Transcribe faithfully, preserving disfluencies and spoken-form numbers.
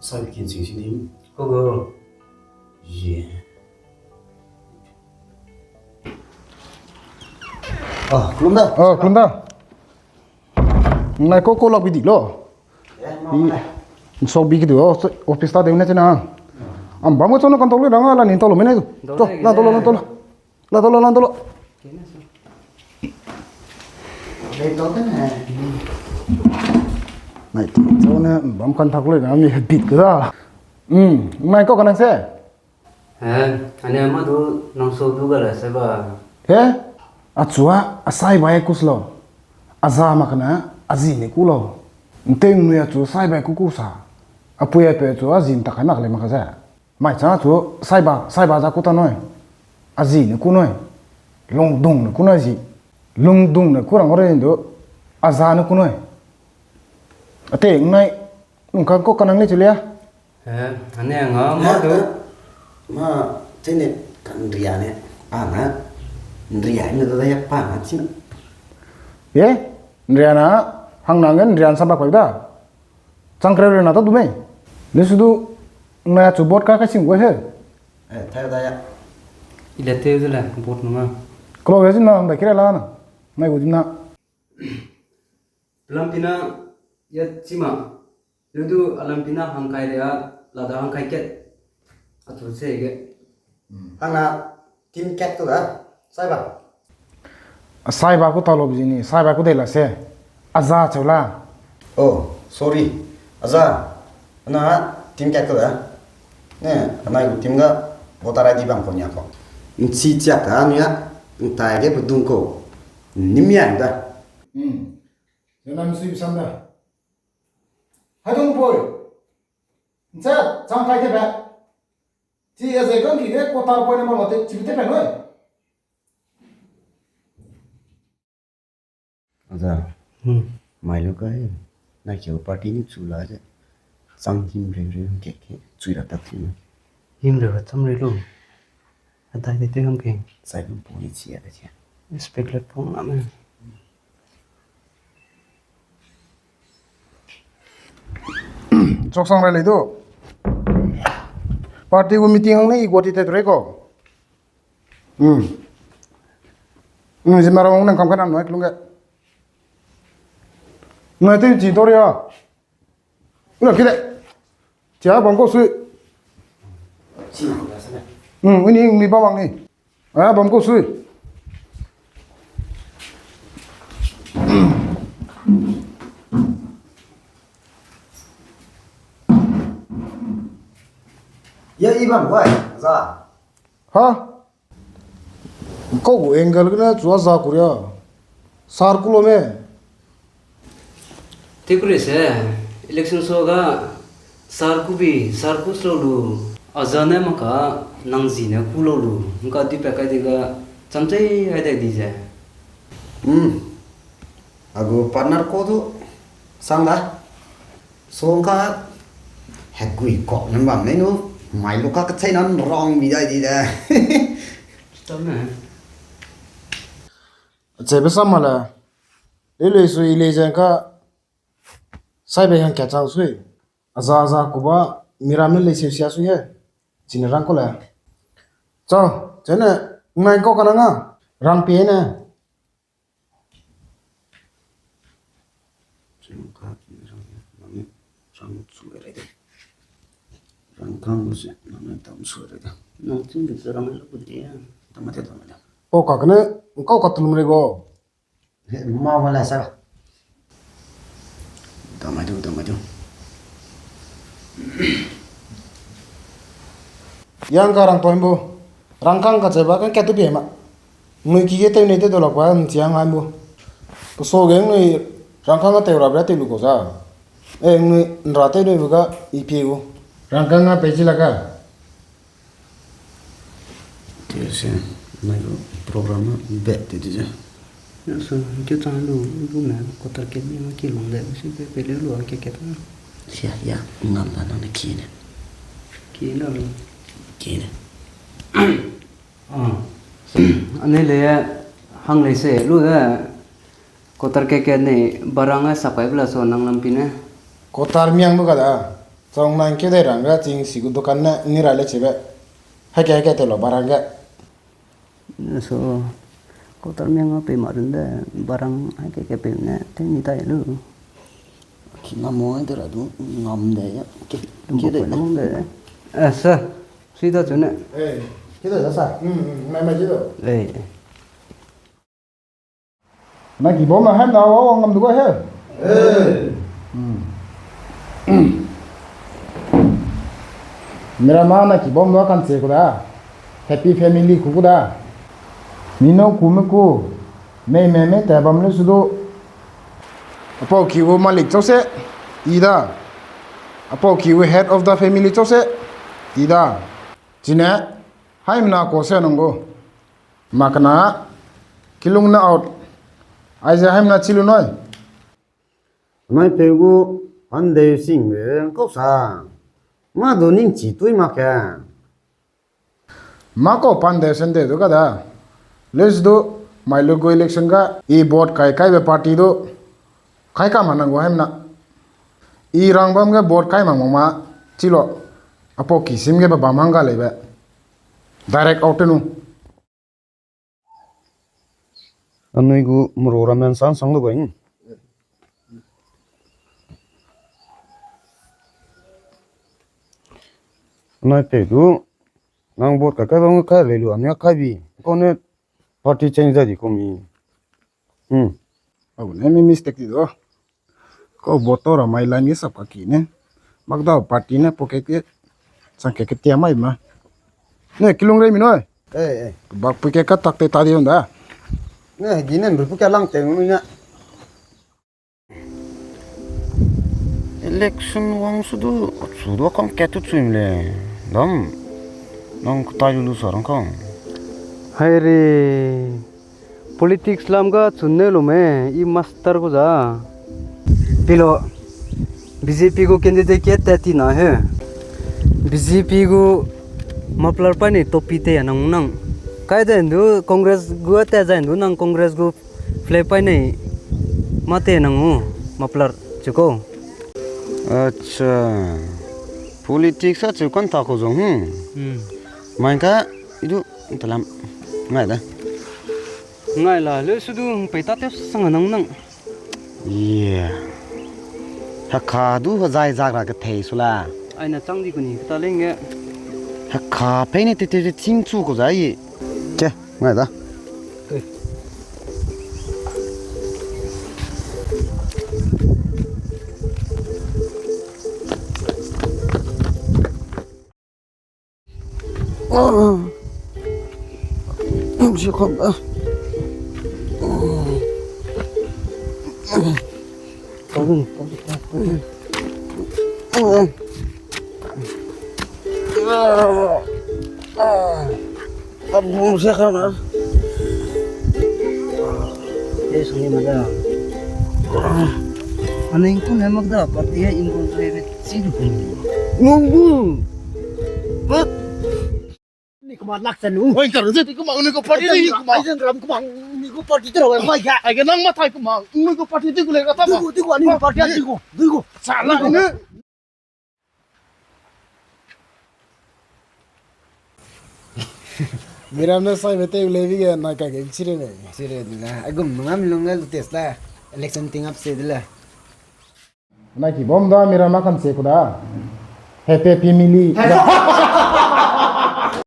Sai kin sing sing nim. Ko go. Ye. Ah, kulum da. Ah, kulum da. Nai ko ko lak bi di lo. Sok bi ki du office ta de ne chena. Am bam ko chona kan tau le ranga la nin tau lo me ne du. To, la tau lo, la tau lo. La tau lo, la tau lo. Nai ti chona bam kan thak le na mi habit ka da. Hmm, nai ko kan se. Eh, ane ma du nang so du ga la se ba. He? Achua, a sai ba e kus lo. A za ma kana, a zi ne ku lo. Nteng nui achu sai ba e ku ku sa. A pui a pe chu a zi nta kai mak le mak ze. Mai cha chu sai ba, sai ba za ku ta noi. A zi ne ku noi. Lungdung ne ku noi zi. Lungdung ne ku rang re du. A za ne ku noi. Ate nai nung kan ko kanang le chu le. Eh, ane nga ma du. Ma, tene kan ria ne. A na. Ria ne da ya pa na chin. Ye? Ria na hang na ngen ria sa ba kwai da. Chang kre re na ta du mei. Le su du na chu bot ka ka sing kwai he. Eh, ta da ya. Ile te de le bot nunga. Klo ge sin na da kire la na. Nai gu din na. Lampina ya chima. Ludu a lampina hangkai ria, lada hangkai ket. A chu se ge. Hang na team ket ku da, sai ba. A sai ba ku ta lo bi ni, sai ba ku de la se. A za cheu la. Oh, sorry. A za, na team ket ku da. Ne, anai gu team ga voter I D bam ko nia ko. Nchi chiak ka anu ya, ntai ge bedung ko. Nim ya da. Hmm. Yo nam sui sam da. Hai dong poi. Ncha, chang kai te ba. Chi a ze kang ki ge quarter point number one te, chi te pa noi. Aza. Hmm. Mai lo kai. Na ke party ni chu la ze. Chang him re re ke ke. Chui ra tak ti. Him re ra cham re lo. A dai de te hang ke. Sai kum po ni chi a de chi. Spec le pong na me. Chok sang rai lei du. Party gu meeting hang ne i guati te tu rei ko. Hmm. Hmm, zimna ra wang nang kam ka nam noi klung ge. Noi te chi to ria. Ina kide. Chia bam ko sui. Hmm, uni uni ba wang ni. A bam ko sui. Ya i bam wai, za. Ha? Kau gu angle gene chua za kuria. Sar kulo me. Te kure se, election so ga sar kubi, sar ku slo lu, a za ne maka nang zi ne kulo lu, nka di pe kai di ga chamchei ai dai di ze. Hmm. Agu partner ko du sang da. Song ka hegui kok nan bam nei nu, mai lu ka kachai nan rong bi dai di de. Tame. Chebe sam ma le. Lei lei sui lei zeng ka. Sai be hang ka chang sui. Aza aza kuba miramme lei seu sia sui he. Chine rang ko le. Chau, chene ngai ko ka na nga. Rang pie ne. Rangkang lu se, nang ne tam su re da. Nang ching de rang lu ku de ya. Tama de, tama de. Kau ka kene, kau ka tulum re go. He, ma wala sa. Tama de, tama de. Yang ka rang toim bu. Rangkang ka cheba kan kat tu pie ma. Nui ki ge tew nei tew dolak ba nchi hang ai bu. Peso ge nui rangkang ga tew ra bra tew lu ko za. E nui nra tew nei bu ga i pie gu. Rangkang ga pei chi la ga. Te se, mai gu program a bet te te ze. Ya so, ke chang lu, lu me, kotar ke mi ma ki long de, si pe pe le lu a ke ke ta. Sia, ya, ngam da nang ne ki ne. Ki na lu. Ki ne. Ah. Ane le hang lei se lu de kotar ke ke ne barang a sapai bla so nang lam pi ne. Kotar miang bu ka da. Chong nang keu dai rang ga ching si gu dukan ne ni ra le chebe. Hai ke, hai ke te lo barang ga. So, kotar meng a pe ma run de barang hai ke ke pe ne te ni tai lu. Ki ngam mo ai de ra du ngam de ya. Ke, ke de. Ngam de. Eh, sir. Sui da chu ne. Eh, ke de sa sa. Hmm, hmm, mai mai ji do. Eh. Na ki bom na hem na wa ngam du ga he. Eh. Hmm. Mera ma na ki bom du kan che ku da. Happy family ku ku da. Mi nâu ku me ku. Mei me mei te bam le su du. Apau ki gu malik chau se. I da. Apau ki gu head of the family chau se. I da. Chine. Hai mena ko se nang gu. Makna, kilung na out. Aize haimna chilu noi. Nai peu gu pan deu sing be kau sa. Ma du ning chi tui mak ke. Ma kau pan deu sen deu du ga da. Leus du, mai lu gu election ga, i vote kai kai be party du. Kai ka ma nang gu haimna. I rang bam ge vote kai mak mak ma, chilo. Apo ki sim ge ba bam hang ga lei be. Direct out te nu. Anui gu mro ramen sang sang lu bai. Nai pe du, nang vote ka kai bang kai lei lu, anui kai bi. Kau ne party change da di kau mi. Hmm. Au ne mi mistake di do. Kau vote ra mai line ge sap ka ki ne. Mak da party ne pocket ke. Sang ke ke tia mai ma. Ne kilung rei mi noi. Eh, eh. Bak pu ke ka tak te ta di da. Ne, di ne, bu pu ke lang te ngui na. Election wang su du, su du kang ke tu chui le. Dam. Nang kutai lu lu sa rang kang. Hai re. Politics lam ga chun ne lu me, i master gu za. Pilo, B J P gu candidate ke te ti na he. B J P gu muffler pa ne topi te ya nang nang. Kai den du Congress gu te zai du nang Congress gu flag pa ne ma te nang u muffler chuko. Acha, politics a chu kan ta ko zong, hmm. Hmm. Mai ka, i du, talam, ngai da. Ngai la, le su du, pei ta te sang nang nang. Yeah. Hakha du, hazai zak ra ke thei su la. Ai na chang di ku ni, ta lenge. Hakha pei ne te te te ting chu ko zai. Ke, ngai da. Abu se ka na. Yes, ni ma da. Aning ku ne mak da, party ya involve re re chi du. Nung bu. Ni kuma lak sa nu. Oi, kar ze ti kuma, ni ko party ni kuma. Ai zan ram kuma, ni ko party te ra wai mai ga. Ai ga nang mathai kuma, ni ko party ti ku le ga ta ma. Ti ku, ti ku, ni party ti ku. Ti ku. Sa la ni. Miram ne sai bete ule bi ge na ka ge chire ne. Chire ne. Agum ngam lung ga lu test la. Election ting up se de la. Na ki bom da miram a kan se ku da. Happy family.